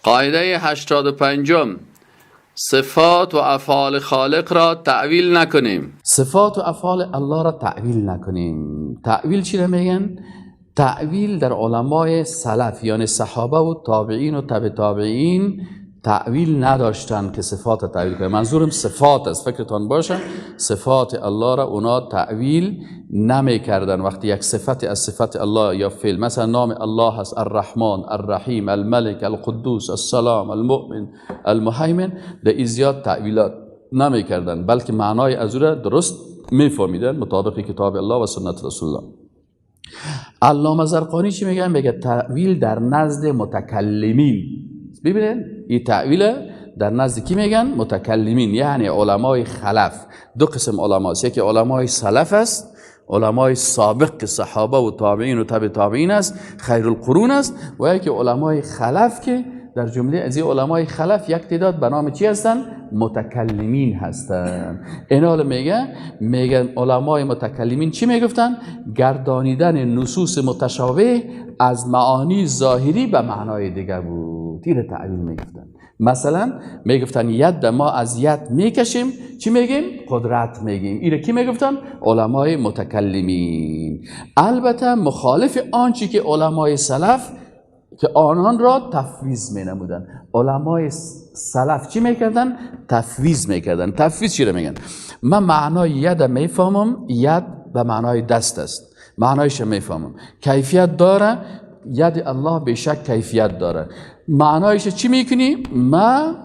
قاعده 85، صفات و افعال خالق را تأویل نکنیم. صفات و افعال الله را تأویل نکنیم. تأویل چی را میگن؟ تأویل در علمای سلف، یعنی صحابه و تابعین و تبع تابعین، تأویل نداشتن که صفات تأویل کنه. منظورم صفات است، فکرتان باشه، صفات الله را اونا تأویل نمی کردن. وقتی یک صفت از صفت الله یا فعل، مثلا نام الله هست الرحمن، الرحیم، الملک، القدوس، السلام، المؤمن، المهیمن، در این زیاد تأویلات نمی کردن، بلکه معنای از او را درست می فهمیدن مطابق کتاب الله و سنت رسول الله. علامه زرقانی چی میگن؟ میگه تأویل در نزد متکلمین. ببینید این تأویل در نزد کی میگن؟ متکلمین، یعنی علمای خلف. دو قسم علما است، یکی علمای سلف است، علمای سابق که صحابه و تابعین و تبع تابعین است، خیر القرون است، و یکی علمای خلف که در جمله از این علمای خلف یک تعداد به نام چی هستن؟ متکلمین هستن. اینا میگه، میگن علمای متکلمین چی میگفتن؟ گردانیدن نصوص متشابه از معانی ظاهری به معنای دیگه بود. تیر تأویل میگفتن. مثلا میگفتن ید، ما از ید میکشیم چی میگیم؟ قدرت میگیم. اینو کی میگفتن؟ علمای متکلمین. البته مخالف آنچه که علمای سلف که آنان را تفویض می نمودن. علمای سلف چی میکردن؟ تفویض میکردن. تفویض چی را میگن؟ من معنای ید میفهمم، ید به معنای دست است، معنایش میفهمم، کیفیت داره، ید الله بشک کیفیت داره. معنایش چی میکنی؟ ما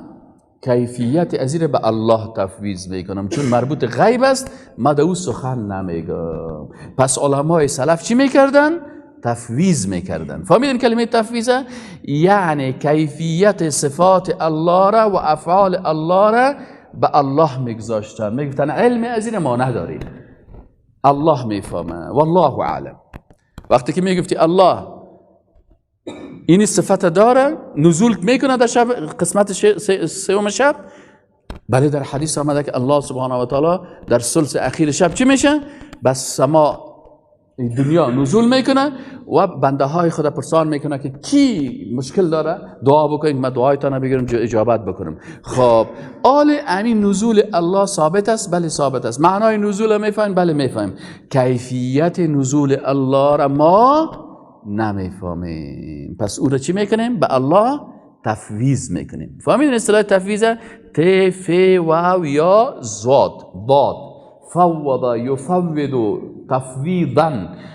کیفیت از به الله تفویض میکنم، چون مربوط غیب است، ما در او سخن نمیگم. پس علمای سلف چی میکردن؟ تفویض میکردن. فهمیدین کلمه تفویضه؟ یعنی کیفیت صفات الله را و افعال الله را به الله میگذاشتن، میگفتن علم از این ما نداریم، الله میفهمه، والله اعلم. وقتی که میگفتی الله این صفت داره، نزول میکنه در شب قسمت سوم شب، بله در حدیث آمده که الله سبحانه و تعالی در ثلث اخیر شب چی میشه؟ بس سما دنیا نزول میکنه و بنده های خود پرسان میکنه که کی مشکل داره دعا بکنید، من دعایتان بگیرم اجابت بکنم. خب آل امین نزول الله ثابت است؟ بله ثابت است. معنای نزول میفهمیم؟ بله میفهمیم. کیفیت نزول الله را ما نمیفهمیم، پس او را چی میکنیم؟ به الله تفویض میکنیم. فهمیدین اصطلاح تفویض؟ ت ف واو یا زاد ضاد، فوض یفوض تفویضا،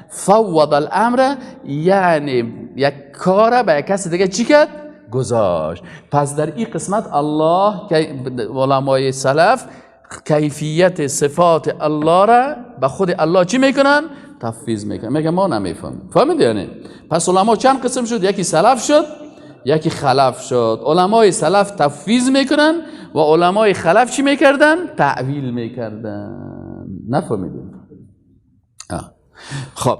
فوض الامر، یعنی یک کار به یک کس دیگه چی کرد؟ گذاشت. پس در این قسمت الله، علمای سلف کیفیت صفات الله را به خود الله چی میکنن؟ تفویض میکنن، میگن ما نمیفهمیم. فهمیدی یعنی؟ پس علما چند قسم شد؟ یکی سلف شد، یکی خلف شد. علمای سلف تفویض میکنن و علمای خلف چی میکردن؟ تأویل میکردن. نفهمیدین؟ خب.